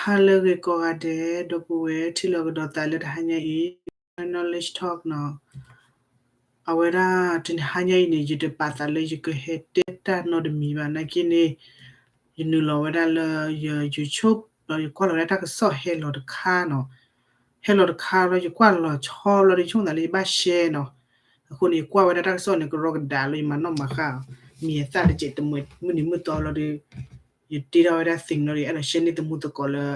ဟါလၢအဂ့ၤကိးဂၤဒဲး ဒီပုၢ်ဝဲၢ်ထံၣ်လိာ်ကဒီးသးလၢတဟါညါအံၤ Knowledge Talk နီၤ. အဝဲဒၣ်တဟါညါအံၤန့ၣ် ယတပာ်သးလၢယကဟဲတဲတၢ်နီတမံၤဘၣ် နာ်က့န့ၣ် ယနုာ်လီၤဝဲဒၣ်လၢယ YouTube ဒီးယကွၢ်လီၤဝဲဒၣ်တၢ်ကစီၣ်ဟဲလီၤတခါနီၤ. ဟဲလီၤတခါလီၤ ယကွၢ်လီၤဆီလီၤဒီး ယဆိကမိၣ်သးလၢယဘၣ် share နီၤ. အဃိန့ၣ် ယကွၢ်ဝဲဒၣ်တၢ်ကစီၣ်န့ၣ် ကရီကဒါလၢယမၤနီၣ်မၤဃၣ် မံၤအသၣ်တစဲးတမှဲး မုၢ်နံၤမုၢ်သီလီၤဒီး ယတ့ထီၣ်ဝဲဒၣ် သ့ၣ်နီၤဒီး အဲၣ်ဒိး share န့ၢ်သမူသကိးလၢ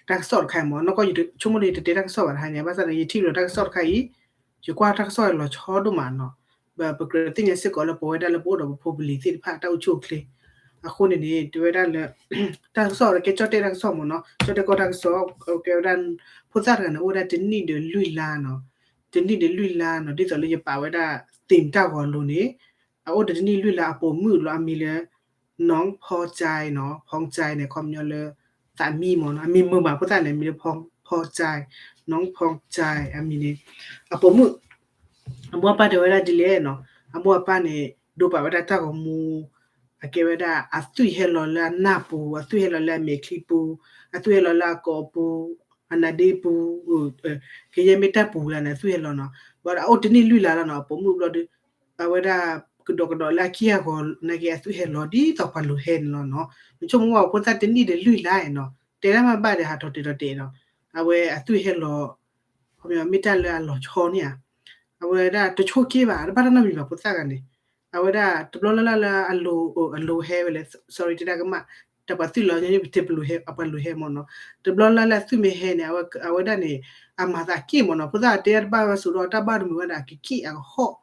တၢ်ကစီၣ်တခါအံၤမ့ၢ် နီၢ်ကီၢ် ယဆိကမိၣ်ဒီး ယတတဲတၢ်ကစီၣ်ဘၣ်တဟါညါ ဘၣ်ဆၣ်န့ၣ် ယထံၣ်လိာ်တၢ်ကစီၣ်တခါအံၤ ယကွၢ်တၢ်ကစီၣ်လီၤဆီဒိၣ်မးနီၤ. ပကြၢးသ့ၣ်ညါစ့ၢ်ကီးလၢပဝဲဒၣ်လၢပအိၣ်ဒီးပဖိပလံၤသ့ၣ်တဖၣ် တၢ်အိၣ်ဆူၣ်အိၣ်ချ့ အဃိန့ၣ်န့ၣ် တဲဝဲဒၣ်လၢ တၢ်ကစီၣ်ကဲကၠီၣ်တဲၣ်တၢ်ကစီၣ်မ့ၢ်နီၤ ကၠီၣ်တဲၣ်ကီၢ်တၢ်ကစီၣ် ကဲဝဲဒၣ် ဖိသၣ်တဂၤန့ၣ် အိၣ်ဝဲဒၣ်တနံၣ်ဒီးလွံၢ်လါနီၤ. တနံၣ်ဒီးလွံၢ်လါနီၤ ဒ်သိးလၢယပာ်ဝဲဒၣ် သ့ၣ်တၢ်ဂီၤလိၤန့ၣ် အအိၣ်ဒီးတနံၣ်လွံၢ်လါ အပိာ်မုၣ်လီၤ အမံၤလၢ နီၢ်ဖီကၠဲနီၤ ဖီကၠဲန့ၣ် ခီပညီလၢ သးမံမ့ၢ်နီၤ အမံၤမုာ်မး ဖိသၣ်န့ၣ် အမံၤလၢ ဖီကၠဲ နီၢ်ဖီကၠဲ အမံၤန့ၣ် အပိာ်မုၣ် အမိၢ်အပၢ်တဲဝဲဒၣ်ဒ်လဲၣ်နီၤ အမိၢ်အပၢ်န့ၣ် ဒိးပာ်ဝဲဒၣ်တၢ်ဂီၤမူ အကဲဝဲဒၣ် အသွံၣ်ဟဲလီၤလၢအနၢ်ပူၤ အသွံၣ်ဟဲလီၤလၢအမဲာ်ချံပူၤ အသွံၣ်ဟဲလီၤလၢအကိာ်ပူၤ အနါဒ့ပူၤ ကယဲၢ်မ့ၢ်တၢ်ပူၤလၢန့ၣ် အသွံၣ်ဟဲလီၤနီၤ ဘၣ်ဒီးအအိၣ်တနံၣ်လွံၢ်လါလီၤနီၤ အပိာ်မုၣ်ဘျီဒီး အဝဲဒၣ် ကဒီးကဒီးလၢအခံအဂီၤ နာ်က့အသွံၣ်ဟဲလီၤဒ်သိးပှၤလိၤဟဲန့ၣ်လီၤနီၤ နဆိကမိၣ်ဝဲဖိသၣ်တနံၣ်ဒီးလွံၢ်လါနီၤ တဲတၢ်မၤဘၣ်ဒီးဟးထီၣ်တဲာ်ထီၣ်တဲာ်နီၤ အဝဲအသွံၣ်ဟဲလီၤ ခီပညီမ့ၢ်တၢ်လၢအလီၤဆီန့ၣ်ဧါ အဝဲဒၣ်တဆိက့ဘၣ် တဘၣ်တၢ်နီတမံၤဘၣ်ဖိသၣ်ဂၤန့ၣ် အဝဲဒၣ်တဘျီလၢ်လၢ်လၢအလိၤ အလိၤဟဲဝဲလဲၣ် sorry တဲဒၣ်ကမၣ် တၢ်ပှၤသွံၣ်လီၤညီနုၢ်ပတဲပလိၤဟဲ ပှၤလိၤဟဲမ့ၢ်နီၤ တဘျီလၢ်လၢ်အသွံၣ်မ့ၢ်ဟဲန့ၣ် အဝဲဒၣ်န့ၣ် အမၤသးက့ၣ်မ့ၢ်နီၤ ဖိသၣ်တဲတၢ်တဘၣ်ဝဲစိဒီး တၢ်ဘၣ်တမုာ်ဝဲဒၣ် အကက့ၣ်အကဟီၣ်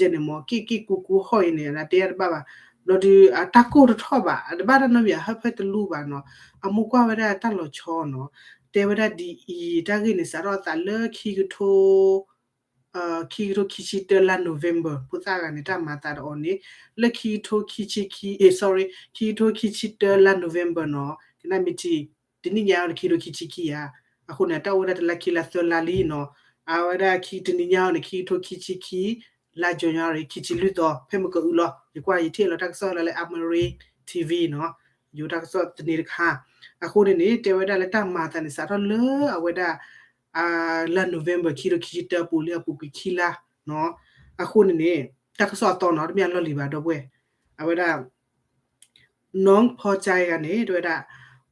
ယဲန့ၣ်မ့ၢ် က့ၣ်က့ၣ်ကူကူဟီၣ်အံၤန့ၣ် တဲတၢ်တဘၣ်ဘၣ် ဘျီဒီး အတၢ်ကိၢ်တထီၣ်ဘၣ် အတဘၣ်တၢ်နီတမံၤ အဟၢဖၢတလူဘၣ်နီၤ အမိၢ်ကွၢ်ဝဲဒၣ်တၢ်လီၤဆီနီၤ တဲဝဲဒၣ်ဒ်အံၤ တၢ်ဂ့ၢ်န့ၣ် စးထီၣ်အသးလၢခံကထိ ခံကထိခံဆံတၢလါ November ဖိသၣ်ဂၤန့ၣ် တၢ်မၤသးဒီးအီၤန့ၣ် လၢခံကထိခံဆံခံ sorry ခံကထိခံဆံတၢလါ November နီၤ ကနၣ်မ့ၢ်ထံ တနံၣ်ညါအီၤန့ၣ် ခံကထိခံဆံခံဧါ အဃိန့ၣ် တၢ်အိၣ်ဝဲဒၣ်တလါခံလါသၢလါလံနီၤ အဝဲဒၣ်တနံၣ်ညါအီၤန့ၣ် ခံကထိခံဆံခံ လါ January ခံဆံလွံၢ်သီ ဖဲမ့ၢ်ကအုလီၤ ယကွၢ်ယထံၣ်လီၤတၢ်ကစီၣ်လၢ Amway TV နီၤ ယိၤတၢ်ကစီၣ်သန့တခါ အဃိန့ၣ်န့ၣ် တဲဝဲဒၣ်လၢတၢ်မၤသးန့ၣ် စးထီၣ်လၢအဝဲဒၣ် လါ November ခံကထိခံဆံတၢပူၤလံ အပူၤကွံာ်ခံလါ အဃိန့ၣ်န့ၣ် တၢ်ကစီၣ်အသီနီၤ တမ့ၢ်အလီၢ်လံၤဘၣ်ဒီပုၢ်ဝဲၢ် အဝဲဒၣ် နီၢ်ဖီကၠဲဂၤန့ၣ် တဲဝဲဒၣ်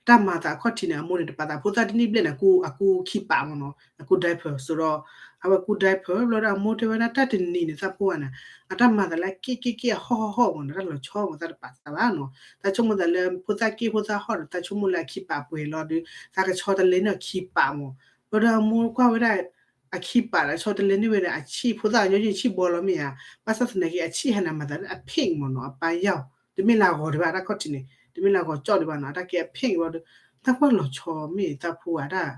တၢ်မၤသးအခီၣ်ထံးန့ၣ် အမိၢ်န့ၣ်တပာ်သး ဖိသၣ်တနံၣ်ဘျဲၣ်န့ၣ် အကူၣ်ခံပာ်မ့ၢ်နီၤ အကူၣ် diaper စိဒီး အဝဲကူၣ် diaper ဘျီဒီးအမိၢ်တဲဝဲဒၣ်တၢ်တနံၤန့ၣ် သးဖိဂၤန့ၣ် အတၢ်မၤသးလၢက့ၣ်က့ၣ်က့ၣ်အဟီၣ်ဟီၣ်ဟီၣ်မ့ၢ်နီၤ တၢ်လီၤဆီမ့ၢ်သးတပာ်သးဘၣ်နီၤ သးဆိကမိၣ်သးလၢဖိသၣ်က့ၣ်ဖိသၣ်ဟီၣ်ဒီး သးဆိကမိၣ်လၢအခံပာ်ပှဲၤလီၤဒီး သးကဆီတလဲန့ၢ်အခံပာ်မ့ၢ် ဘျီဒီးအမိၢ်ကွၢ်ဝဲဒၣ် အခံပာ်ဒီးဆီတလဲန့ၢ်ဝဲန့ၣ် အဆံၣ်ဖိသၣ်ညီညီဆံၣ်ဘီလီၤမ့ၢ်ဧါ ဘၣ်ဆၣ်သနာ်က့အဆံၣ်ဟဲန့ၣ် မၤသးလၢအ pink မ့ၢ်နီၤ အပၢ်ယီၢ် တမ့ၢ်လၢအဂီၤဒံးဘၣ် တၢ်ခီၣ်ထံးန့ၣ် တမ့ၢ်လၢအဂီၤကၠီၣ်ဒံးဘၣ်နီၤ အတၢ်ကဲအ pink ဘျီဒီး တၢ်ကွၢ်လီၤဆီမ့ၢ်သးဖိဂၤဒၣ်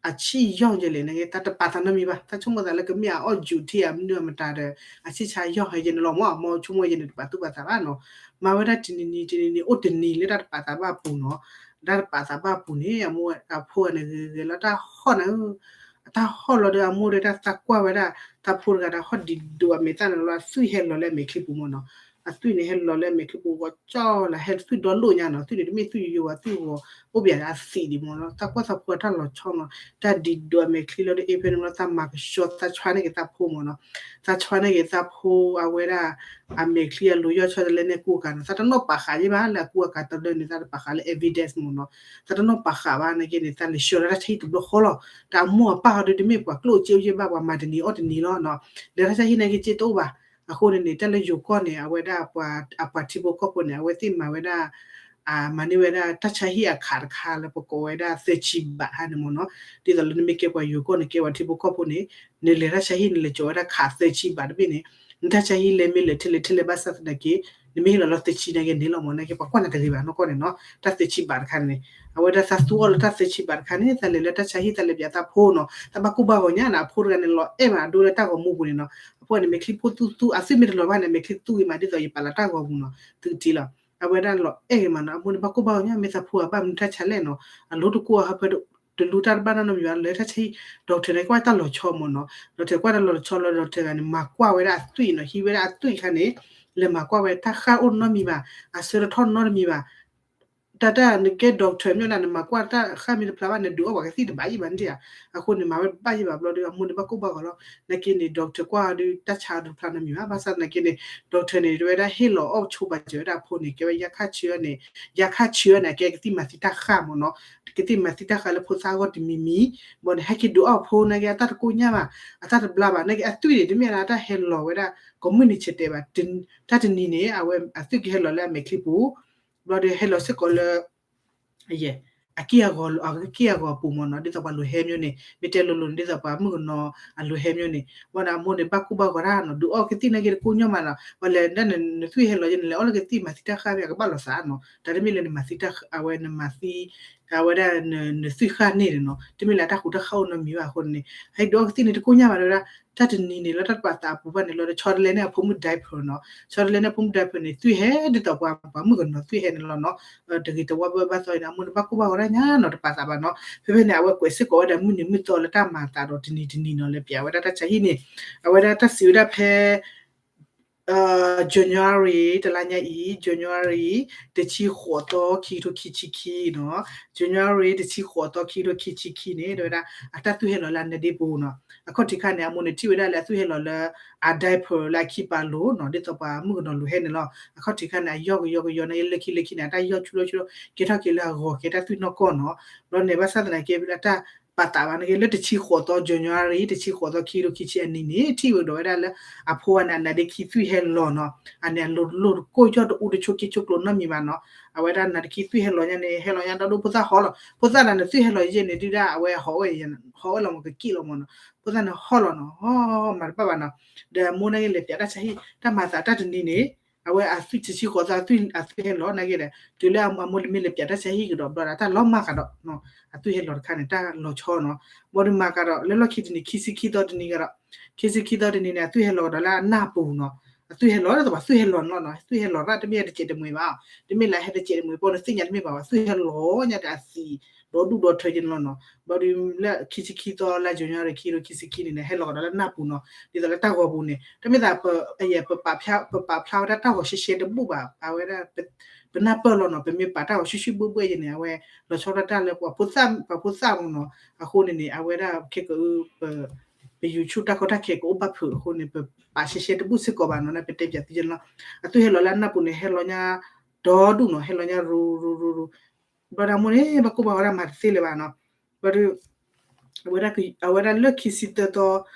အဆံၣ်ယီၢ်ယဲလဲၣ် နာ်က့ တၢ်တပာ်သးနီတမံၤဘၣ် တၢ်ဆိကမိၣ်သးလၢကမ့ၢ်အအီၣ်ယူးထံအမနုၤအမတၤဒီး အဆံၣ်ဆါယီၢ်ဟဲယဲန့ၣ်လီၤမ့ၢ် အမိၢ်ဆိကမိၣ်ယဲန့ၣ် တပာ်သူၣ်ပာ်သးဘၣ်နီၤ မၤဝဲဒၣ်တနံၤနံၤတနံၤနံၤ အိၣ်တနံၤလၢတၢ်တပာ်သးဘၣ်အပူၤနီၤ တၢ်တပာ်သးဘၣ်အပူၤန့ၣ် အမိၢ်အဖိဂၤန့ၣ်ဂဲၤဂဲၤလီၤတၢ်ဟီၣ်န့ၣ် အတၢ်ဟီၣ်လီၤဒီးအမိၢ်ဒီးတၢ်သးကွၢ်ဝဲဒၣ် သးဖိတဂၤဒီးဟီၣ်ဒံးဒိးအမဲာ်သၣ်န့ၣ်လီၤ အသွံၣ်ဟဲလီၤလၢအမဲာ်ချံပူၤမ့ၢ်နီၤ အသွံၣ်န့ၣ်ဟဲလီၤလၢအမဲာ်ချံပူၤဂီၤကၠီလၢဟဲသွံၣ်ဒီလိာ်ညါနီၤ သွံၣ်န့ၣ်တမ့ၢ်သွံၣ်ယိယိဘၣ် သွံၣ်ဂီၤ အိၣ်ပယၤလၢအသံးဒံးမ့ၢ်နီၤ သးကွၢ်သးဖိအတၢ်လီၤဆီနီၤ တၢ်ဒံးဒိးအမဲာ်ချံလီၤဒီး အ့ဖဲန့ၣ်မ့ၢ်နီၤ သးမၤကဆှီ သးဆှါန့ၢ်က့ၤသးဖိမ့ၢ်နီၤ သးဆှါန့ၢ်က့ၤသးဖိအဝဲဒၣ် အမဲာ်ချံအလိၤယီၢ်ဆီတလဲန့ၢ်ကူၣ်အကၤနီၤ သးတနီၣ်ပာ်ဃာ်ယဲဘၣ်လၢအကူၣ်အကၤတလၢန့ၣ် သးတပာ်ဃာ်လၢ evidence မ့ၢ်နီၤ သးတနီၣ်ပာ်ဃာ်ဘၣ်နာ်က့န့ၣ် သးလဲၤဆှၢလီၤတၢ်ဆါဟံၣ်တဘျီဃီလီၤ တၢ်အမိၢ်အပၢ်ဟီဒီးတမ့ၢ်ပှၤကျိၣ်စ့အိၣ်ယဲဘၣ် ပှၤမၤတနံၤအီၣ်တနံၤလီၤနီၤ လဲၤတၢ်ဆါဟံၣ်နာ်က့စ့တအိၣ်ဘၣ် အဃိန့ၣ်န့ၣ် တၢ်လၢယိၤကီၢ်န့ၣ် အဝဲဒၣ် အပှၤထံဖိကီၢ်ဖိန့ၣ် အဝဲသ့ၣ်မၤဝဲဒၣ် မၤန့ၢ်ဝဲဒၣ်တၢ်ဆါဟံၣ်အခးတခါလၢပကိးဝဲဒၣ်သၢဆံဘးဟါန့ၣ်မ့ၢ်နီၤ, ဒ်သိးလၢနမ့ၢ်ကဲပှၤယိၤကီၢ်န့ၣ် ကဲပှၤထံဖိကီၢ်ဖိန့ၣ် နလဲၤတၢ်ဆါဟံၣ်န့ၣ် လဲၤကၠီၤဝဲဒၣ်ခးသၢဆံဘးတဘ့ၣ်န့ၣ် နတၢ်ဆါဟံၣ်လဲၤမ့ၢ်လၢာ်ထဲလဲၣ်ထဲလဲၣ်ဘၣ်ဆၣ်သနာ်က့ နမ့ၢ်ဟ့ၣ်လီၤလၢသၢဆံနာ်က့န့ၣ်လီၤမ့ၢ် နာ်က့ပှၤကွၢ်နၤတဂ့ၤဘၣ်နီၢ်ကီၢ်န့ၣ်နီၤ, တၢ်သၢဆံဘးတခါန့ၣ် အဝဲဒၣ်သးသူအီၤလၢတၢ်သၢဆံဘးတခါန့ၣ် သးလဲၤလၢတၢ်ဆါဟံၣ်သးလဲၤပျးသးဖိနီၤ, သးဘၣ်ကိၢ်ဘၣ်ဂီၤညါန့ၣ် အဖိတဂၤန့ၣ်လီၤအဲၣ်မးအဒိလၢတၢ်ဂီၤမူပူၤန့ၣ်နီၤ, အဖိန့ၣ်မဲာ်ချံဖိသူသူ အသွံၣ်မ့ၢ်တလီၤဘၣ်န့ၣ် မဲာ်ချံသူဂ့ၤမး ဒ်သိးယပာ်လီၤတၢ်ဂီၤပူၤနီၤ, သုကထံၣ်လီၤ အဝဲဒၣ်လီၤအဲၣ်ဂ့ၤမးနီၤ, အမိၢ်န့ၣ်ဘၣ်ကိၢ်ဘၣ်ဂီၤညါ မ့ၢ်သးဖိအဘၣ်မနုၤတၢ်ဆါလဲၣ်နီၤ, အလိၤတကိးအဟၢဖၢ တလူတၢ်တဘၣ်နီတမံၤဘၣ် လဲၤတၢ်ဆါဟံၣ် doctor န့ၣ် ကွၢ်တၢ်လီၤဆီမ့ၢ်နီၤ, doctor ကွၢ်တၢ်လီၤဆီလီၤ doctor တဂၤန့ၣ် မၤကွၢ်ဝဲဒၣ်အသွံၣ်နီၤ, ဟံးဝဲဒၣ်အသွံၣ်အခါန့ၣ် လဲၤမၤကွၢ်ဝဲတၢ်ဃၢ်အိၣ်နီတမံၤဘၣ်, အဆၢတထီၣ်နီတမံၤဘၣ် တၢ်တၢ်နကဲ doctor မ့ၢ်ဒၣ် နမၤကွၢ်တၢ်ဃၣ်မ့ၢ်တဖျါဘၣ် နဒုးအီၣ်ပှၤကသံၣ်တဘၣ်ယံၣ်ဘၣ်န့ၣ်ဧါ. အဃိန့ၣ် မၤဝဲတဘၣ်ယံၣ်ဘၣ်ဘျီဒီး အမိၢ်န့ၣ်ဘၣ်ကိၢ်ဘၣ်ဂီၤလီၤ. နာ်က့န့ၣ် doctor ကွၢ်ဒီးတၢ်ဆါတဖျါနီတမံၤဘၣ်. ဘၣ်ဆၣ်သနာ်က့န့ၣ် doctor န့ၣ် တဲဝဲဒၣ်ဟ့ၣ်လီၤအီၣ်ဆိပာ်စၢၤဝဲဒၣ်အဖိန့ၣ် ကဲဝဲယါခၣ်ဆၢန့ၣ်, ယါခၣ်ဆၢန့ၣ် အကဲကသံၣ်မၤသံတၢ်ဃၣ်မ့ၢ်နီၤ, ကသံၣ်မၤသံတၢ်ဃၣ်လၢဖိသၣ်အဂီၢ်တမံၤမံၤ, ဘၣ်န့ၣ် ဟဲက့ၤဒုးအီၣ်အဖိနာ်က့ အတၢ်တကိညၢ်ဘၣ်, အတၢ်တဘျါဘၣ် နာ်က့အသွံၣ်န့ၣ် တမ့ၢ်လၢတၢ်ဟဲလီၤဝဲဒၣ် ကိးမုၢ်နံၤဆဲးတဲာ်ဘၣ်, တၢ်တနံၤန့ၣ် အဝဲအသွံၣ်ကဟဲလီၤလၢအမဲာ်ချံပူၤ ဘျီဒီးဟဲလီၤစ့ၢ်ကီးလၢ အက့ၢ်အဂီၤ, အက့ၢ်အဂီၤအပူၤမ့ၢ်နီၤ, ဒ်သိးပှၤလိၤဟဲမ့ၢ်န့ၣ် မ့ၢ်တဲလိၤလိၤန့ၣ် ဒ်သိးပှၤမုၣ်ကနီၤအလိၤဟဲမ့ၢ်န့ၣ်, ဘၣ်ဒီးအမိၢ်န့ၣ် ဘၣ်ကိၢ်ဘၣ်ဂီၤတၢ်နီၤ, ဒုးအီၣ်ကသံၣ်နာ်က့တကိညၢ်မးနီၤ, ပှၤလဲၤဒၣ်နသွံၣ်ဟဲလီၤယဲန့ၣ် လဲၤအီၣ်လၢကသံၣ်မၤသံတၢ်ဃၣ်မ့ၢ် အကဘၣ်လီၤသးနီၤ, တၢ်တမ့ၢ်လၢနမၤသံတၢ်, အဝဲနမၤသံ အဝဲဒၣ်နသွံၣ်ဃၣ်န့ၣ်နီၤ, တမ့ၢ်လၢတၢ်ဃူတၢ်ဃၣ်အိၣ်နီတမံၤဘၣ်အဃိန့ၣ်, ဟဲဒုးအီၣ်ကသံၣ်န့ၣ်တကိညၢ်မး တဲဝဲဒၣ် တၢ်တနံၤန့ၣ် လၢတၢ်တပာ်သးအပူၤဘၣ်န့ၣ် လီၤဒီးဆီတလဲန့ၣ်အဖိမုၣ် diaper နီၤ, ဆီတလဲန့ၣ်အဖိမုၣ် diaper န့ၣ် သွံၣ်ဟဲဒ်သိးပှၤမုၣ်ကနီၤသွံၣ်ဟဲန့ၣ်လီၤနီၤ, တဂ့ၤတဝါဘၣ်ဘၣ်သီအံၤန့ၣ် အမိၢ်န့ၣ်ဘၣ်ကိၢ်ဘၣ်ဂီၤတၢ်ညါနီၤ တပာ်သးဘၣ်နီၤ, ဖဲဖဲန့ၣ် အဝဲကွဲးစ့ၢ်ကီးဝဲဒၣ်မုၢ်နံၤမုၢ်သီလၢတၢ်မၤသးဒီးတနံၤတနံၤနီၤ လဲၤပျးဝဲဒၣ်တၢ်ဆါဟံၣ်န့ၣ်, အဝဲဒၣ်တၢ်စံးဝဲဒၣ်ဖဲ January တလါညါအံၤ January တဆံဃိးသီ ခံကထိခံဆံခံနီၤ, January တဆံဃိးသီ ခံကထိခံဆံခံန့ၣ် တဲဝဲဒၣ် အတၢ်သွံၣ်ဟဲလီၤလၢအနါဒ့ပူၤနီၤ, အခီၣ်ထံးခါန့ၣ် အမိၢ်န့ၣ်ထံၣ်ဝဲဒၣ်လၢအသွံၣ်ဟဲလီၤလၢ အ diaper လၢအခံပာ်လိၤနီၤ, ဒ်သိးပှၤမုၣ်ကနီၤလိၤဟဲန့ၣ်လီၤ, အခီၣ်ထံးခါန့ၣ် အယီၢ်ကယီကယီန့ၣ် လၢခံလၢခံန့ၣ် အတၢ်ယီၢ်ဆူၣ်လီၤဆူၣ်လီၤ ကဲထီၣ်က့ၤလၢအဂီၤကဲတၢ်သွံၣ်နီၢ်ကီၢ်နီၤ, ဘျီန့ၣ် ဘၣ်ဆၣ်သနာ်က့ တၢ်ပာ်သးဘၣ်နာ်က့ လၢတဆံဃိးသီ January တဆံဃိးသီ ခံကထိခံဆံအနံၤန့ၣ် ထံၣ်ဝဲဒီးဝဲဒၣ်လၢ အဖိဝဲန့ၣ် အနါဒ့ခံသွံၣ်ဟဲလီၤနီၤ, အန့ၣ်အလိၤလိၤတကိၢ်ယီၢ်တအူတဆိးက့ဆိးကျိၤနီတမံၤဘၣ်နီၤ, အဝဲဒၣ်နါဒ့ခံသွံၣ်ဟဲလီၤညါန့ၣ် ဟဲလီၤညါဒီးဒိၣ်ဖိသၣ်ဟီလီၤ, ဖိသၣ်န့ၣ် နသွံၣ်ဟဲလီၤယဲၢ်န့ၣ် ဒုၣ်ဒါအဝဲဟီၣ်ဝဲ ဟီၣ်ဝဲလီၤမ့ၢ်ကက့ၣ်လီၤမ့ၢ်နီၤ, ဖိသၣ်န့ၣ်ဟီၣ်လီၤနီၤ, ဟီၣ်မၤတဘၣ်ဘၣ်နီၤ, ဒီးအမိၢ်နာ်က့လဲၤပျးတၢ်ဆါဟံၣ် တၢ်မၤသးတၢ်တနံၤန့ၣ် အဝဲအသွံၣ်တဆံဃိးသီ အသွံၣ်ဟဲလီၤနာ်က့ဒီး တုၤလၢအမိၢ်တမ့ၢ်လဲၤပျးတၢ်ဆါဟံၣ်ကဒီးဘျီဒီး တၢ်လီၤမၢ်ကဒီး အသွံၣ်ဟဲလီၤတခါန့ၣ် တၢ်လီၤဆီနီၤ, ဘၣ်ဒီးမၤကဒီး လၢလီၢ်ခံတနံၤ ခံဆံခံသီတနံၤကဒီး, ခံဆံခံသီတနံၤန့ၣ် အသွံၣ်ဟဲလီၤကဒီးလၢအနၢ်ပူၤနီၤ, အသွံၣ်ဟဲလီၤဒ်သိးပှၤသွံၣ်ဟဲလီၤန့ၣ်လီၤနီၤ, သွံၣ်ဟဲလီၤရၣ် တမ့ၢ်တစဲးတမှဲၤဘၣ်, တမ့ၢ်လၢဟဲတစဲးတမှဲၤ ပှၤနသ့ၣ်ညါတမ့ၢ်ဘၣ် သွံၣ်ဟဲလီၤညါဒီးအသံး ဒီဒူၣ်ဒီထၢက့န့ၣ်လီၤနီၤ, ဘၣ်ဒီးလၢ ခံဆံခံသီလါ January ခံကထိခံဆံခံန့ၣ်န့ၣ် ဟဲလီၤကဒီးလၢနၢ်ပူၤနီၤ, ဒ်သိးလၢတၢ်ဂီၤပူၤန့ၣ် တမ့ၢ်သး ပပာ်ဖျါဝဲဒၣ်တၢ်ဂီၤရှဲရှဲတဘူၣ်ဘၣ်, အဝဲဒၣ် ပနၢ်ပၢၢ်လီၤနီၤ, ပမ့ၢ်ပာ်တၢ်ဂီၤရှုၣ်ရှုၣ်ဘှဲၣ်ဘှဲၣ်ယဲန့ၣ် အဝဲလီၤဆီဒၣ်တၢ်လၢပှၤဖိသၣ် ပှၤဖိသၣ်မ့ၢ်နီၤ, အဃိန့ၣ်န့ၣ် အဝဲဒၣ်ခဲက ပ YouTube တၢ်ကီတၢ်ခဲကအိၣ်ဘၣ်ဖုးအဃိန့ၣ် ပပာ်ရှဲရှဲတဘူၣ်စ့ၢ်ကီးဘၣ်နီၤ, နပတဲပၠးသုယဲန့ၣ်လီၤ, အသွံၣ်ဟဲလီၤလၢအနၢ်ပူၤန့ၣ် ဟဲလီၤညါ ဒီဒူၣ်နီၤ, ဟဲလီၤညါရူရူရူရူ, ဘျီဒီးအမိၢ်န့ၣ် ဘၣ်ကိၢ်ဘၣ်ဂီၤဒၣ်မၤတသ့လၢၤဘၣ်နီၤ, ဘျီဒီး အဝဲဒၣ်လၢခံဆံသၢသီ,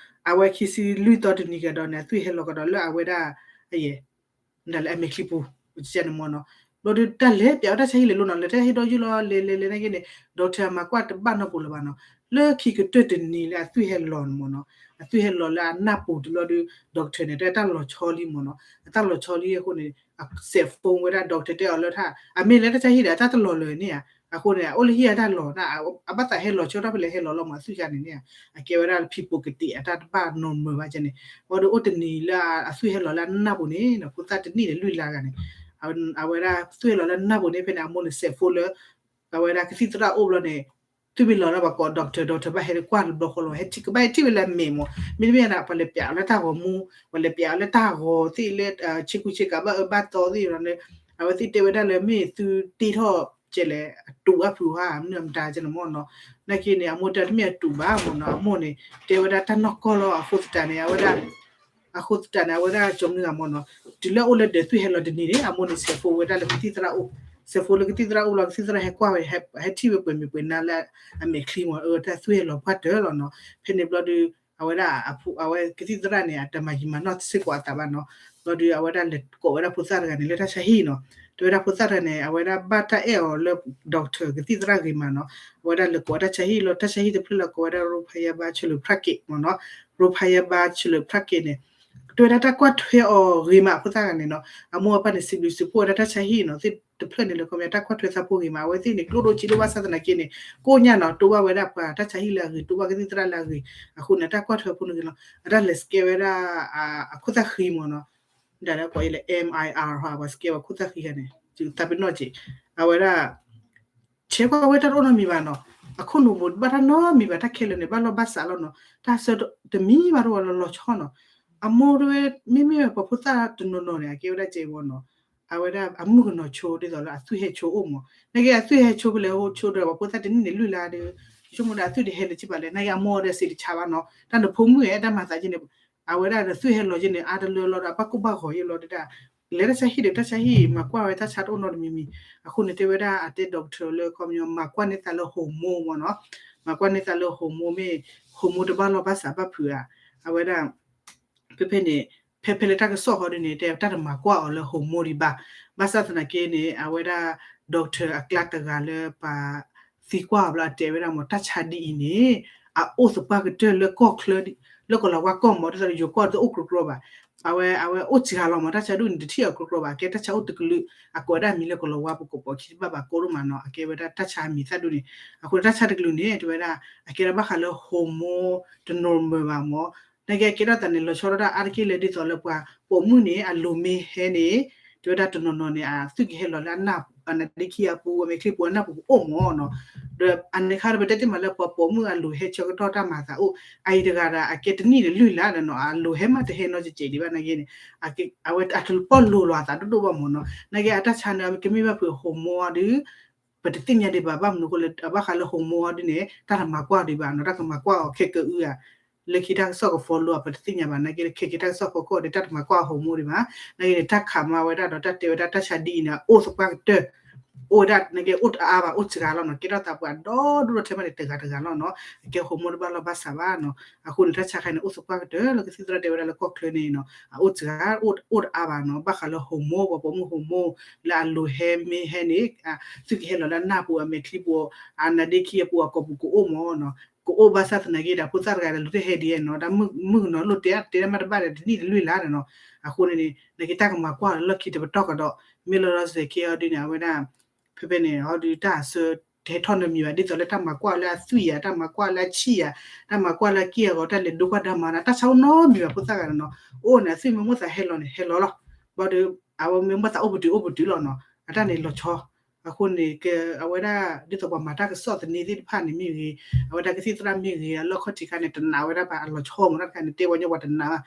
အဝဲခံဆံလွံၢ်သီတနံၤကဒီးန့ၣ် အသွံၣ်ဟဲလီၤကဒီးလၢအဝဲဒၣ် အယဲၢ် ဒၣ်လၢအမဲာ်ချံပူၤ န့ၣ်မ့ၢ်နီၤ, ဘျီဒီးတၢ်လဲၤပျးဝဲတၢ်ဆါဟံၣ်လဲၤလိၤနီၤ, လဲၤလဲၤလဲၤလဲၤနာ်က့န့ၣ် doctor မၤကွၢ်တဘၣ်နီတပူၤလၢၤဘၣ်နီၤ, လၢခံကတၢၢ်တနံၤလၢအသွံၣ်ဟဲလီၤန့ၣ်မ့ၢ်နီၤ, အသွံၣ်ဟဲလီၤလၢအနၢ်ပူၤတဘျီဒီး doctor န့ၣ် တဲတၢ်လီၤဆီလံမ့ၢ်နီၤ, အတၢ်လီၤဆီလံအဃိန့ၣ် အစဲး phone ဝဲဒၣ် doctor တဲအီၤလၢထၣ် အမ့ၢ်လၢတၢ်ဆါဟံၣ်ဒီး အတၢ်တလီၤလၢၤန့ၣ်ဧါ, အဃိန့ၣ် အအိၣ်လၢဟံၣ်အတၢ်လီၤ, အဘၣ်သးဟဲလီၤဆီထီၣ်ဖဲလဲၣ်ဟဲလီၤလီၤမး အသွံၣ်ခါန့ၣ်န့ၣ်ဧါ, အကဲဝဲဒၣ် people ကတ့ၢ် အတၢ်တဘၣ်နီတမံၤဘၣ်န့ၣ်, ဘၣ်ဒီးအိၣ်တနံၤလၢအသွံၣ်ဟဲလီၤလၢအနၢ်ပူၤန့ၣ် ဖိသၣ်တနံၣ်ဒီးလွံၢ်လါဂၤန့ၣ် အဝဲဒၣ်သွံၣ်ဟဲလီၤလၢနၢ်ပူၤန့ၣ် ဖဲန့ၣ် အမိၢ်န့ၣ်စဲး phone လၢ အဝဲဒၣ်ကသံၣ်သရၣ်အိၣ်ဘျီန့ၣ် သွံၣ်မ့ၢ်လီၤလၢပှၤကိး doctor, doctor ဘၣ်ဟဲကွၢ်တဘျီဃီလီၤ, ဟဲထံၣ်ကဘၣ်ဟဲထံၣ်ဝဲလၢအမဲာ်မ့ၢ်, မ့တမ့ၢ်ဒၣ် ပှၤလဲၤပျးအီၤလၢတၢ်ဂီၤမူ, ပှၤလဲၤပျးအီၤလၢတၢ်ဂီၤသ့ၣ်လၢ ဆ့ကူဆ့ကၤဘၣ်အၢဘၣ်သီသ့ၣ်ဒီး အဝဲသ့ၣ်တဲဝဲဒၣ်လၢမ့ၢ်သုတ့ထီၣ်ကဲလဲၣ် အတူးဘၣ်ဖုးဟါ မနုၤမတၤကဲန့ၣ်မ့ၢ်နီၤ, နာ်က့န့ၣ် အမိၢ်တဲတမ့ၢ်အတူးဘၣ်မ့ၢ်နီၤ, အမိၢ်န့ၣ် တဲဝဲဒၣ်တၢ်နီၢ်ကီၢ်လီၤ, အဃိသတးန့ၣ် အဝဲဒၣ် အဃိသတးန့ၣ် အဝဲဒၣ်ကၠီမနုၤဂၤမ့ၢ်နီၤ, တုၤလၢအိၣ်လၢဒၢးသွံၣ်ဟဲလီၤတနံၤန့ၣ် အမိၢ်န့ၣ်စဲး phone ဝဲဒၣ်လၢကသံၣ်သရၣ်အိၣ်, စဲး phone လၢကသံၣ်သရၣ်အိၣ်လီၤ, ကသံၣ်သရၣ်ဟဲကွၢ်ဝဲ ဟဲထံၣ်ဝဲပှဲၤမုၢ်ပှဲၤနၤလၢအမဲာ်ချံမ့ၢ် အတၢ်သွံၣ်ဟဲလီၤပှၢ်တၢၢ်လီၤနီၤ, ဖဲန့ၣ်ဘျီဒီး အဝဲဒၣ် အဝဲကသံၣ်သရၣ်န့ၣ် အတမၤယံာ်မၤနီၢ်စ့ၢ်ကီးအသးဘၣ်နီၤ, ဘျီဒီးအဝဲဒၣ်လဲၤကိးဝဲဒၣ်ဖိသၣ်တဂၤန့ၣ်လၢတၢ်ဆါဟံၣ်နီၤ, တဲဝဲဒၣ်ဖိသၣ်တဂၤန့ၣ် အဝဲဒၣ်ဘၣ်တၢ်အဲၣ်အီၤလၢ doctor ကသံၣ်သရၣ်ဂ့ၤမးနီၤ, အဝဲဒၣ်လဲၤကိးဝဲတၢ်ဆါဟံၣ်လီၤ, တၢ်ဆါဟံၣ်တဖျၢၣ်လၢကိးဝဲဒၣ် ရိဖယါဘါ ဆၢလိာ်ဖြၣ်က့ၤမ့ၢ်နီၤ, ရိဖယါဘါ ဆၢလိာ်ဖြၣ်က့ၤန့ၣ် တဲဝဲဒၣ်တၢ်ကွၢ်ထွဲအီၤဂ့ၤမးဖိသၣ်တဂၤန့ၣ်နီၤ, အမိၢ်အပၢ်န့ၣ် စံးဘျုးစံးဖှိၣ်ဝဲဒၣ်တၢ်ဆါဟံၣ်နီၤ, သ့ၣ်တဖျၢၣ်န့ၣ်လၢခီပညီ တၢ်ကွၢ်ထွဲသးဖိဂ့ၤမး, အဝဲသ့ၣ်န့ၣ် ကျိၣ်ဒိၣ်စ့ဒိၣ်ဘၣ်ဆၣ်သနာ်က့န့ၣ် ကိးညါနီၤ တိၢ်ဘၣ်ဝဲဒၣ်ပှၤတၢ်ဆါဟံၣ်လၢအဂ့ၤ, တိၢ်ဘၣ်ကသံၣ်သရၣ်လၢအဂ့ၤ, အဃိန့ၣ် တၢ်ကွၢ်ထွဲဖိန့ၣ်ဂ့ၤလီၤ, အတၢ်လဲၤစကဲဝဲဒၣ် အခိၣ်သၣ်ဃံမ့ၢ်နီၤ, ဒၣ်လၢကိးအံၤလၢ MIR ဟီ ပှၤစကဲဝဲခိၣ်သၣ်ဃံဂၤန့ၣ် သးပ့ၤနီၣ်က့ၤ, အဝဲဒၣ် ဆဲးကွၢ်ဝဲတၢ်တအိၣ်နီတမံၤဘၣ်နီၤ, အခိၣ်နူာ်ပူၤဘၣ်တၢ်နီတမံၤဘၣ်, တၢ်ခဲလၢာ်န့ၣ် ဘၣ်လီၢ်ဘၣ်စးလီၤနီၤ, တၢ်ဆၢတမံၤဘၣ်တအိၣ်လီၤလီၤဆီနီၤ, အမိၢ်တဲဝဲ မ့မ့ၢ်ပှၤဖိသၣ်တနီၤနီၤန့ၣ် အကဲဝဲဒၣ်ကဲဝီနီၤ အဝဲဒၣ်အမုၣ်ကနီၤဆိ ဒ်သိးလၢအသွံၣ်ဟဲဆိအိၣ်မး, နာ်က့အသွံၣ်ဟဲဆိဖဲလဲၣ်ဟဲဆိဒီး ပှၤဖိသၣ်တနံၣ်န့ၣ်လွံၢ်လါဒီး ဆိကမိၣ်ဒီးအသွံၣ်တဟဲလၢၤဘၣ်လဲၣ်, နာ်က့အမိၢ်ဒီးစံးတဆါဘၣ်နီၤ, တၢ်နဖိမုၣ်ဧၢတၢ်မၤသးက့န့ၣ် အဝဲဒၣ်ဒီးသွံၣ်ဟဲလီၤက့န့ၣ် အါတလၢလီၤဒီး အဘၣ်ကိၢ်ဘၣ်ဂီၤယ့ၢ်လီၤဒီး လဲၤတၢ်ဆါဟံၣ်ဒီးတၢ်ဆါဟံၣ် မၤကွၢ်ဝဲတၢ်ဆါတအိၣ်နီတမံၤမံၤ, အဃိန့ၣ်တဲဝဲဒၣ်အတဲ doctor လၢခီပညီ မၤကွၢ်န့ၢ်သးလၢ hormone မ့ၢ်နီၤ, မၤကွၢ်န့ၢ်သးလၢ hormone မ့ၢ် hormone တဘၣ်လီၢ်ဘၣ်စးဘၣ်ဖုးဧါ, အဝဲဒၣ် ဖဲဖဲန့ၣ် ဖဲဖဲလၢတၢ်ကစီၣ်ဃီဒ်န့ၣ် တဲတၢ်တမၤကွၢ်အီၤလၢ hormone ဒံးဘၣ်, ဘၣ်ဆၣ်သနာ်က့န့ၣ် အဝဲဒၣ် doctor အကျါတဂၤလၢပှၤသံကွၢ်အီၤဘျီအတဲဝဲဒၣ်မး တၢ်ဆါဒ်အံၤန့ၣ် အအိၣ်သပှၢ်ကတၢၢ်လၢကီၢ်ချၢ လၢကီၢ်လၤဝါကီၢ်မး ဒ်သိးလၢယိၤကီၢ်တအိၣ်ကြီကြီဘၣ်, အဝဲ အဝဲအိၣ်စှၤလီၤမး တၢ်ဆါဒ်န့ၣ် တထံၣ်အီၤကြီကြီဘၣ်, အကဲတၢ်ဆါအိၣ်တကလုာ် အကိးဝဲဒၣ်အမံၤလၢကီၢ်လၤဝါပကိးပိာ်ခံဘၣ်ဘၣ်ကိးဒိၣ်မးနီၤ, အကဲဝဲဒၣ်တၢ်ဆါအမံၤသၣ်ဒ်န့ၣ်, အဃိန့ၣ်တၢ်ဆါတကလုာ်န့ၣ် တဲဝဲဒၣ် အကဲဒၣ်ဘၣ်ဃးလၢ hormone တ normal ဘၣ်မး, နာ်က့အကဲထီၣ်သးန့ၣ် လီၤဆီဒၣ်တၢ်အါတက့ၢ်လၢဒ်သိးလၢပှၤပိာ်မုၣ်န့ၣ် အလိၤမ့ၢ်ဟဲန့ၣ် တဲဝဲဒၣ်တနီၤနီၤန့ၣ် အသွံၣ်ကဟဲလီၤလၢအနၢ်ပူၤ အနါဒ့ခံအပူၤ အမဲာ်ချံပူၤ အနၢ်ပူၤကအိၣ်မးနီၤ, ဒီးအန့ၣ်ခါဒီး ပတဲတ့ၢ်မးလၢပှၤပိာ်မုၣ်အလိၤဟဲဆၢကတီၢ်တၢ်မၤသးအိၣ် အအံၤတဂၤဒီး အကဲတနံၣ်န့ၣ်လွံၢ်လါဒီးနီၤ အလိၤဟဲမးတဟဲနီတစဲးဒံးဘၣ်နာ်က့န့ၣ် အဝဲအတပီၢ်လိၤလီၤအသးဒိၣ်ဒိၣ်ဘၣ်မးနီၤ, နာ်က့အတၢ်ဆါန့ၣ် ကမ့ၢ်ဘၣ်ဖုး hormone ဒီး ပတသ့ၣ်ညါဒံးဘၣ် ဘၣ်မနုၤအဃိလဲၣ် ဘၣ်ဃးလၢ hormone ဒ်န့ၣ် တၢ်တမၤကွၢ်ဒံးဘၣ်နီၤ, တၢ်ကမၤကွၢ်အီၤခဲကအုဧါ, လၢခံတၢ်ကစီၣ်က follow အပတသ့ၣ်ညါဘၣ် နာ်က့လၢခဲက့ၤတၢ်ကစီၣ်ဖီခိၣ်ဒီး တၢ်တမၤကွၢ် hormone ဒံးဘၣ်, နာ်က့န့ၣ် တၢ်ခးမၤဝဲဒၣ်ဒီး တၢ်တဲဝဲဒၣ်တၢ်ဆါဒ်အံၤန့ၣ် အအိၣ်သပှၢ်ကတၢၢ် အိၣ်ဝဲဒၣ် နာ်က့အိၣ်တအါဘၣ် အိၣ်စှၤလီၤနီၤ, ကဲထီၣ်သးပှၤဒီဒိၣ်ထီၣ်ထဲမးန့ၣ် တဂၤတဂၤလီၤနီၤ, အကဲ hormone တဘၣ်လီၢ်ဘၣ်စးဘၣ်နီၤ, အဃိန့ၣ် တၢ်ဆါခါန့ၣ် အိၣ်သပှၢ်ကတၢၢ်လၢကသံၣ်သရၣ်တဲဝဲဒၣ်လၢကီၢ်ချၢန့ၣ်နီၤ အအိၣ်စှၤ အိၣ်တအါဘၣ်နီၤ, ဘၣ်ဃးလၢ hormone ပှၤပိာ်မုၣ် hormone လၢအလိၤဟဲမ့ၢ်ဟဲန့ၣ် သွံၣ်ကဟဲလီၤလၢအနၢ်ပူၤ အမဲာ်ချံပူၤ အနါဒ့ခံအပူၤ အကိာ်ပူၤကအိၣ်မးနီၤ, ကအိၣ်ဘၣ်ဆၣ်သနာ်က့ဒီး ဖိသၣ်တဂၤဒီး လူၤတဟဲဒ်အံၤနီၤ, တၢ်မုၣ်ကနီၤလိၣ်တဲအါတဲဒၣ်မးတဘၣ်ဒီး တနံၣ်တလွံၢ်လါဒီးနီၤ, အဃိန့ၣ်န့ၣ် နာ်က့တၢ်ကမၤကွၢ်လၢလီၢ်ခံတပတီၢ်ကဒီး မ့ၢ်လီၤလီၤဆဲးဆဲးက့အီၤဒ်န့ၣ် အဝဲဒၣ် ဖဲဖဲန့ၣ် အီၤဒုးတၢ်အဆၢ တဟဲထီၣ်နီတမံၤဘၣ် ဒ်သိးလၢတၢ်မၤကွၢ်လၢအသွံၣ်ဧါ တၢ်မၤကွၢ်လၢအဆံၣ်ဧါ တၢ်မၤကွၢ်လၢအက့ၢ်အဂီၤ တၢ်လဲၤဒိကွၢ်ဒါမၤနၤ တၢ်ဆါအိၣ်နီတမံၤဘၣ် ဖိသၣ်ဂၤန့ၣ်နီၤ, အိၣ်န့ၣ် အသွံၣ်မ့ၢ်မိၣ်သးဟဲလီၤန့ၣ် ဟဲလီၤလီၤ, ဘၣ်ဒီး အဝဲမ့ၢ်မိၣ်သးအိၣ်ပတုာ်အိၣ်ပတုာ်လီၤနီၤ, အတၢ်န့ၣ်လီၤဆီ, အဃိန့ၣ် က အဝဲဒၣ်ဒ်သိးပှၤမၤတၢ်ကစီၣ်သန့သ့ၣ်တဖၣ်န့ၣ်မ့ၢ်ဂ့ၤ အဝဲဒၣ်ကသံၣ်သရၣ်မ့ၢ်ဂ့ၤ အလီၢ်ခီၣ်ထံးခါန့ၣ် တနာ်ဝဲဒၣ်ဘၣ် အလီၤဆီမးတၢ်တခါန့ၣ် တဲဝဲညီပှၤတနာ်ဘၣ်,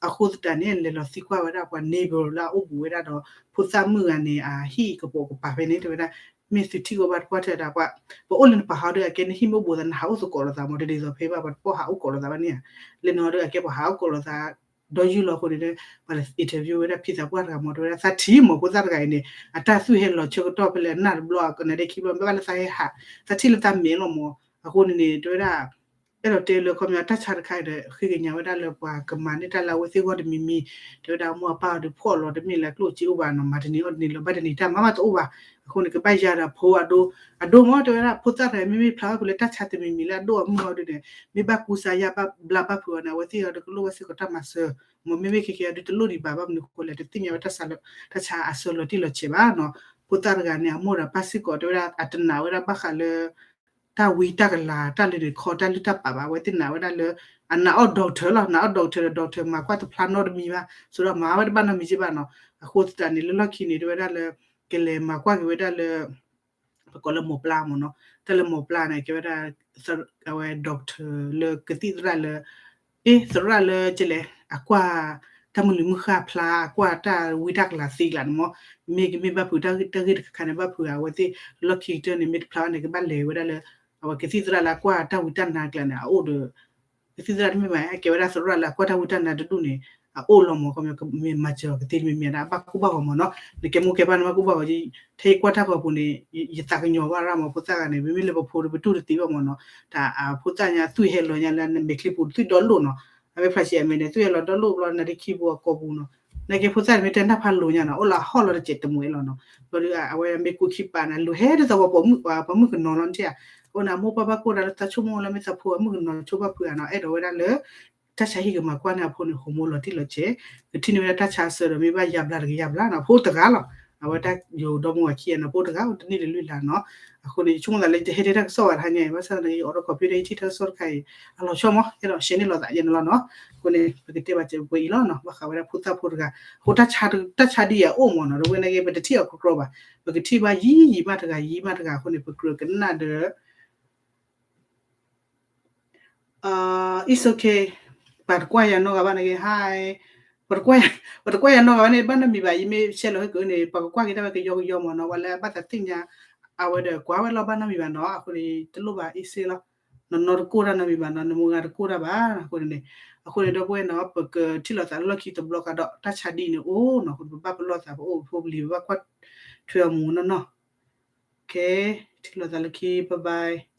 အဃိသတးန့ၣ် လဲၤလီၤသံကွၢ်ဝဲဒၣ်ပှၤ neighbor လၢအအိၣ်ဘူးဝဲဒၣ်ဒီး ဖိသၣ်မုၣ်ဂၤန့ၣ် အဟံၣ်ကပိာ်ကပၤဖဲန့ၣ် တဲဝဲဒၣ် မ့ၢ်သုထံၣ်ကီးဘၣ်တပှၢ်ထဲဒၣ်ပှၤ ပအိၣ်လၢနပာ်ဟးဒီး အကဲနဟံၣ်မ့ၢ်အိၣ်ဘူးသး နဟးအိၣ်သကိးလိာ်သးမး တဒ်သိးဖဲဘၣ် ပှၤတပီၢ်ဟးအိၣ်ကိးလိာ်သးဘၣ်န့ၣ်ဧါ, လၢနီၤဒီး အကဲပှၤဟးအိၣ်ကိးလိာ်သး ဒီးယုၢ်လီၤအဃိန့ၣ် ပှၤ interview ဝဲဒၣ်ဖံသးပှၢ်တဂၤမး တဲဝဲဒၣ် သးထံၣ်မး ဖိသၣ်တဂၤအံၤန့ၣ် အတၢ်သွံၣ်ဟဲလီၤဆၢကတီၢ်ဖဲလဲၣ် အနၢ်တဘျီ အကနါဒ့ခံဘျီ မ့ၢ်ဘၣ်လၢသးဟဲဟး သးထံၣ်လၢသးမဲာ်လီၤမး, အဃိန့ၣ်န့ၣ် တဲဝဲဒၣ် အဲၣ်ဒိးတဲလၢခီပညီ တၢ်ဆါတခါအံၤဒီး ဃ့ကညးဝဲဒၣ်လၢပှၤကမၤန့ၢ်တၢ်လၢအဝဲသ့ၣ်ဂီၢ်တမံၤမံၤ, တဲဝဲဒၣ်အမိၢ်အပၢ်အီၤဒီး ဖှီၣ်လီၤ တမ့ၢ်လၢကျိၣ်စ့အိၣ်ဘၣ်နီၤ, မၤတနံၤအီၣ်တနံၤလီၤ ဘၣ်တနံၤတၢ်မၤမးတအိၣ်ဘၣ်, အဃိန့ၣ် ကဘၣ်ယၤဒီးဖိအဒိ, အဒိမး တဲဝဲဒၣ် ဖိသၣ်တဂၤမ့မ့ၢ်ဖျါဘၣ်ဖုးလၢတၢ်ဆါတမံၤမံၤလၢအဒိၣ်အမုၢ်အီၤဒ်န့ၣ် မ့ၢ်ဘၣ်ကူစါယါဘၣ်ဘျါဘၣ်ဖုးအီၤန့ၣ် အဝဲသ့ၣ်အီၤဒီးကလိၣ်ဘၣ်စ့ၢ်ကီးတၢ်မၤစၢၤ, မ့မ့ၢ်ခဲကဲအီၤဒ်တလိၣ်ဒံးဘၣ် ဘၣ်မနုၤအဃိလဲၣ် တသ့ၣ်ညါဝဲတၢ်ဆါလၢ တၢ်ဆါအဆၢလီၤတံၢ်လီၤဆဲးဘၣ်နီၤ, ဖိသၣ်တဂၤန့ၣ် အမိၢ်ဒီးပၢ်စ့ၢ်ကီး တဲဝဲဒၣ် အတနာ်ဝဲဒၣ်ဘၣ်ဃးလၢ တၢ်ဝံတၢ်ကလၤ တၢ်လဲၤနုာ်ခီ တၢ်လုၢ်တၢ်ပာ်ဘၣ် အဝဲသ့ၣ်နာ်ဝဲဒၣ်လၢ အနာ်အီၣ် doctor လီၤ, နာ်အီၣ် doctor ဒီး doctor မၤကွၢ်တဖျါနီတမံၤဘၣ်, ဆိဒီးမၤဝဲတဘၣ်နီတမံၤက့ဘၣ်နီၤ, အဃိသတးန့ၣ် လၢလီၢ်ခံန့ၣ် တဲဝဲဒၣ်လၢ ကလဲၤမၤကွၢ်က့ၤဝဲဒၣ်လၢ ပကိးလၢမိၢ်ပျၢ်မ့ၢ်နီၤ, တၢ်လၢမိၢ်ပျၢ်န့ၣ် ကဲဝဲဒၣ် အဝဲ doctor လၢကသံၣ်သရၣ်လၢ အ့ သရၣ်လၢကလဲၤ အကွၢ် တၢ်မုၢ်နံၤမုၢ်ဃၢ်ဖျါ အကွၢ်တၢ်ဝံတၢ်ကလၤသ့ကျါန့ၣ်မ့ၢ်, မ့ၢ်ကမ့ၢ်ဘၣ်ဖုးတၢ်ဂ့ၢ်တခါခါန့ၣ် ဘၣ်ဖုးအဝဲသ့ၣ် လီၢ်ခံကတၢၢ်န့ၣ် မ့ၢ်တဖျါဘၣ်န့ၣ် ကဘၣ်လဲၤဝဲဒၣ်လၢ အဝဲကသံၣ်သရၣ်လၢအကွၢ်တၢ်ဝံတၢ်နါကျါန့ၣ် အအိၣ်ဒီး ကသံၣ်သရၣ်တမ့ၢ်ဘၣ် အကဲဝဲဒၣ်သရၣ်လၢအကွၢ်တၢ်ဝံတၢ်နါတဒူၣ်န့ၣ် အအိၣ်လီၤမ့ၢ် ခီပညီ မ့ၢ်မၤစၢၤအီၤကသ့တမံၤမံၤဒၣ် အဘၣ်ကူဘၣ်ဂီၤမ့ၢ်နီၤ, နကဲမိၢ်ကဲပၢ်န့ၣ် ဘၣ်ကူဘၣ်ဂီၤ, ထဲယကွၢ်တၢ်ဂီၤပူၤန့ၣ် ယသးကညီၤဘၣ်ရၣ်မ့ၢ် ဖိသၣ်ဂၤန့ၣ် မ့မ့ၢ်လၢပဖိဒီးပတူၢ်တသ့ဘၣ်မ့ၢ်နီၤ, တၢ်ဖိသၣ်ညါသွံၣ်ဟဲလီၤညါလၢမဲာ်ချံပူၤသွံၣ်ဒီလိၣ်နီၤ, အဝဲဖျါဆံးအမဲာ်န့ၣ် သွံၣ်ဟဲလီၤဒီလိၣ်ဘျီ နါဒ့ခံပူၤအကိာ်ပူၤနီၤ, နာ်က့ဖိသၣ်န့ၣ်မ့ၢ်တဲနၢ်ဖးလိၤညါနီၤ အိၣ်လၢအဟီၣ်လီၤတစဲးတမှဲၤလီၤနီၤ, ဘျီဒီးအဝဲမ့ၢ်ကူခံပာ်န့ၣ် လိၤဟဲဒ်သိးပှၤပိာ်မုၣ် ပှၤပိာ်မုၣ်ကနီၤလီၤနထံၣ်ဧါ, အဃိန့ၣ် အမိၢ်ပၢ်ဘၣ်ကိၢ်ဒၣ်လၢသးဆိကမိၣ်လၢမ့ၢ်သးဖိအမုၣ်ကနီၤဆိဘၣ်ဖုးဧါနီၤ အဲၣ်ဒိးဝဲဒၣ်လၢ တၢ်ဆါဟံၣ်ကမၤကွၢ်န့ၢ်အဖိန့ၣ် hormone လီၤတံၢ်လီၤဆဲး, ကထံၣ်န့ၢ်ဝဲဒၣ်တၢ်ဆါအဆၢဒီး မ့ၢ်ဘၣ်ယါဘျါတကယါဘျါနီၤ ဖိတဂၤလီၤ, အဝဲတၢ်ယိၤဒီမါဝၤခံဂၤနီၤ ဖိတဂၤ တနံၣ်တလွံၢ်လါနီၤ, အဃိန့ၣ် ယဆိကမိၣ်သးလၢယဟဲတဲတၢ်ကစီၣ်ဘၣ်တဟါညါအံၤ ဘၣ်ဆၣ်သနာ်က့ ယအိးထီၣ် computer ယထံၣ်တၢ်ကစီၣ်တခါအံၤ အလီၤဆီမး အဲၣ်ဒိး share န့ၢ်လိာ်သးယဲန့ၣ်လီၤနီၤ, အဃိန့ၣ် ပကတဲဘၣ်စဲးပှဲၤအံၤလီၤနီၤ ဘၣ်ဃးဝဲဒၣ်ဖိသၣ်ဖိတဂၤ, အဃိတၢ်ဆါဒ်အံၤအအိၣ်မးနီၤ ဒီးဝဲန့ၣ်က့ ပတထံၣ်အီၤကြီကြီဘၣ်, ပကထံၣ်ဘၣ်ယံာ်ယံာ်မးတဂၤ ယံာ်မးတဂၤအဃိန့ၣ် ပကြၢးကနၣ်ဒီး It's okay ပှၤတကွၢ်ယၤနီတဂၤဘၣ်န့ၣ်က့ Hi, ပတကွၢ်ယၤနီတဂၤဘၣ်န့ၣ် ဘၣ်နီတမံၤဘၣ်, ယမ့ၢ် share လီၤဟဲကၢန့ၣ် ပှၤကကွၢ်က့ၤတၢ်ဝဲကယီကယီမ့ၢ်နီၤ, ပှၤလၢအဘၣ်သးသ့ၣ်ညါ အဝဲဒီးကွၢ်ဝဲလီၤ ဘၣ်နီတမံၤဘၣ်နီၤ, အဃိန့ၣ် တလိၣ်ဘၣ် အ့ၣ်စ့လီၤ, နနီတကိၢ်တၢ်နီတမံၤဘၣ်နီၤ, နမုၢ်ဂၤတကိၢ်တၢ်ဘၣ်, အဃိန့ၣ်, အဃိန့ၣ် ဒီပုၢ်ဝဲၢ်နီၤ ပကထံၣ်လိာ်သးလၢလီၢ်ခံတဘျီဃီဒီး တၢ်ဆါဒ်အံၤန့ၣ်အိၣ်နီၤ, အဃိန့ၣ် ပဘၣ်ပလီၢ်သး ပအိၣ်ဖိပလံၤ ပဘၣ်ကွၢ်ထွဲအီၤမူနီၤနီၤ, ကဲ, ထံၣ်လိာ်သးလၢခံ bye bye.